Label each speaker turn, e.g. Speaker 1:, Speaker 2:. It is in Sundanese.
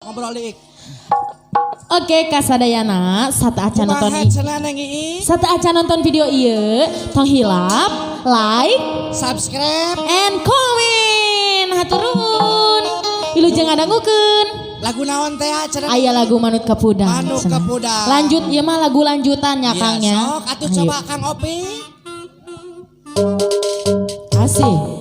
Speaker 1: Ngobrol liik.
Speaker 2: Oke, kasadayana sateuacan nonton
Speaker 1: Kumaha cenah, Neng Ii?
Speaker 2: Sateuacan nonton video ieu, tong hilap like,
Speaker 1: subscribe,
Speaker 2: and comment. Hatur nuhun. Wilujeng ngadangukeun.
Speaker 1: Lagu naon teh cenah?
Speaker 2: Aya lagu Manut Kapudang.
Speaker 1: Manut
Speaker 2: cenah.
Speaker 1: Kapudang.
Speaker 2: Lanjut, ieu mah lagu lanjutannya,
Speaker 1: Iya,
Speaker 2: Kang, ya.
Speaker 1: Sok atuh
Speaker 2: Ayo.
Speaker 1: Coba, Kang Opi.
Speaker 2: Asik.